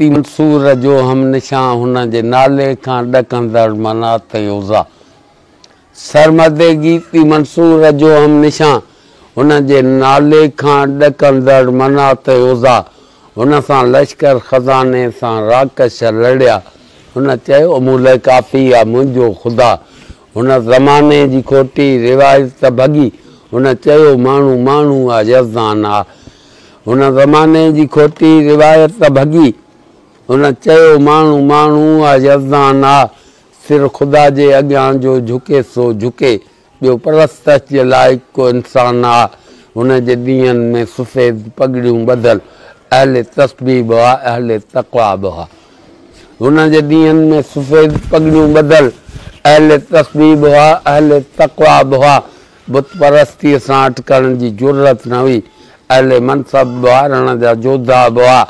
گيتي منصور جو هم نشان هن جي نالي کان ڏڪندڙ منات ۽ عزيٰ. سرمد گيتي منصور جو هم نشان هن جي نالي کان ڏڪندڙ منات ۽ عزيٰ. هن سان لشڪر خزاني سان راڪش لڙيا. هن چيو مون لئه ڪافي آ منهنجو خدا. هن زماني جي کوٽي روايت ڀڳي. هن چيو ماڻهو ماڻهو آ يزدان آ. هن زماني جي کوٽي روايت ڀڳي. هن چيو ماڻهو ماڻهو آ يزدان آ. سر خدا جي اڳيان جو جهڪي سو جهڪي. ٻيو پرستش جي لائق ڪو انسان نه آ. هن جي ڏينهن ۾ سفيد پڳڙيون ٻڌل اهل تسبيح به هئا، اهل تقويٰ به هئا. هن جي ڏينهن ۾ سفيد پڳڙيون ٻڌل اهل تسبيح به هئا، اهل تقويٰ به هئا. بت پرستيء سان اٽڪڻ جي جرئت نه هئي. اهل منصب به هئا، رڻ جا جوڌا به هئا.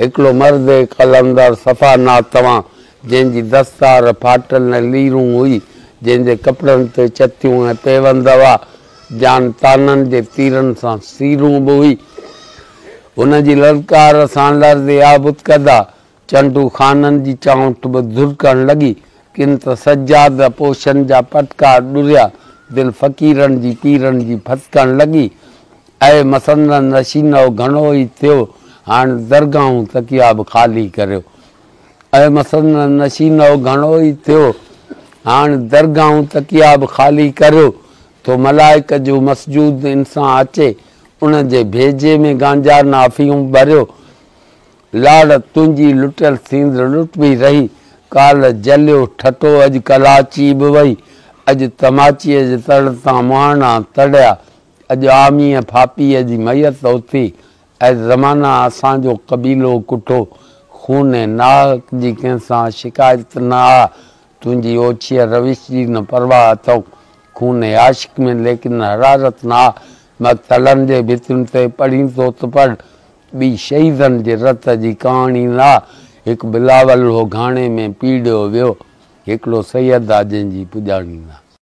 هڪڙو مرد قلندر صفا ناتوان، جنهن جي دستار ڦاٽل ۽ ليرون هئي، جنهن جي ڪپڙن تي چتيون ۽ پيوند هئا، جان طعنن جي تيرن سان سيرون به هئي. هن جي للڪار سان لرزيا بتڪدا، چنڊو خانن جي چانئٺ به ڌڌڪڻ لڳي. ڪن ته سجاده پوشن جا پٽڪا ڏريا، دل فقيرن جي پيرن جي ڦٿڪڻ لڳي. اي مسند نشينؤ گهڻو ئي ٿيو، هاڻ درگاهون تڪيا به خالي ڪريو. اي مسند نشينؤ گهڻو ئي ٿيو، هاڻ درگاهون تڪيا به خالي ڪريو. ٿو ملائڪ جو مسجود انسان اچي، ان جي ڀيجي ۾ گانجا نه افيون ڀريو. لاڙ تنهنجي لٽيل سينڌ لٽبي رهي، ڪالهه جليو ٺٽو اڄ ڪلاچي به وئي، اڄ تماچيء جي تڙ تان مهاڻا تڙيا، اڄ آميء ڦاپيء جي ميت اٿي، اي زمانا اسان جو قبيلو ڪٺو، خون ناحق جي ڪنهن سان شڪايت نه آ، تنهنجي اوڇيء روش جي نه پرواهه اٿئون، خون عاشق ۾ ليڪن حرارت نه آ، مقتلن جي ڀتين تي پڙهين ٿو ته پڙهه، ٻي شهيدن جي رت جي ڪهاڻي نه آ، هڪ بلاول هو گهاڻي ۾ پيڙيو ويو، هڪڙو سيد آ جنهن جي پڄاڻي نه آ.